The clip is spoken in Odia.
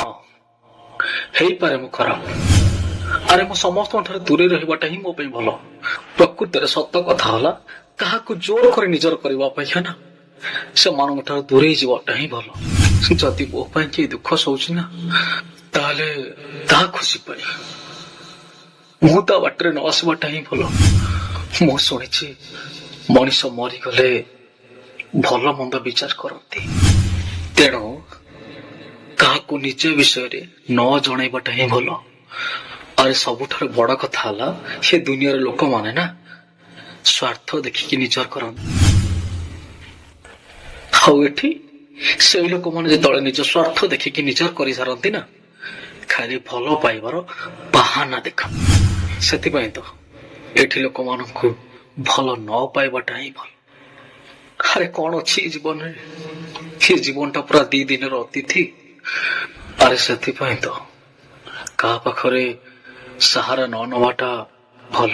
ହଁ, ହେଇପାରେ ମୁଁ ଖରାପ। ଆରେ, ମୁଁ ସମସ୍ତଙ୍କ ଠାରୁ ଦୂରେଇ ରହିବାଟା ହିଁ ମୋ ପାଇଁ ଭଲ। ପ୍ରକୃତରେ ସତ କଥା ହେଲା, କାହାକୁ ଜୋର କରି ନିଜର କରିବା ଅପେକ୍ଷା ନା, ସେମାନଙ୍କ ଠାରୁ ଦୂରେଇ ଯିବାଟା ହିଁ ଭଲ। ଯଦି ମୋ ପାଇଁ କେହି ଦୁଃଖ ସହୁଛି ନା, ତାହେଲେ ତା ଖୁସି ପାଇଁ ମୁଁ ତା ବାଟରେ ନ ଆସିବାଟା ହିଁ ଭଲ। ମୁଁ ଶୁଣିଛି, ମଣିଷ ମରିଗଲେ ଭଲ ମନ୍ଦ ବିଚାର କରନ୍ତି। ତେଣୁ କାହାକୁ ନିଜ ବିଷୟରେ ନ ଜଣେଇବାଟା ହିଁ ଭଲ। ଆରେ, ସବୁଠାରୁ ବଡ କଥା ହେଲା, ସେ ଦୁନିଆର ଲୋକମାନେ ନା ସ୍ୱାର୍ଥ ଦେଖିକି ନିଜର କରନ୍ତି। ଆଉ ଏଠି ସେଇ ଲୋକମାନେ ଯେତେବେଳେ ନିଜ ସ୍ୱାର୍ଥ ଦେଖିକି ନିଜର କରିସାରନ୍ତି ନା, ଖାଲି ଭଲ ପାଇବାର ବାହାନା ଦେଖ। ସେଥିପାଇଁ ତ ଏଠି ଲୋକମାନଙ୍କୁ ଭଲ ନ ପାଇବାଟା ହିଁ ଭଲ। ଆରେ, କଣ ଅଛି ଏ ଜୀବନରେ? ଏ ଜୀବନଟା ପୁରା 2 ଦିନର ଅତିଥି। ଆରେ, ସେଥିପାଇଁ ତ କାହା ପାଖରେ ସାହାରା ନ ନବାଟା ଭଲ।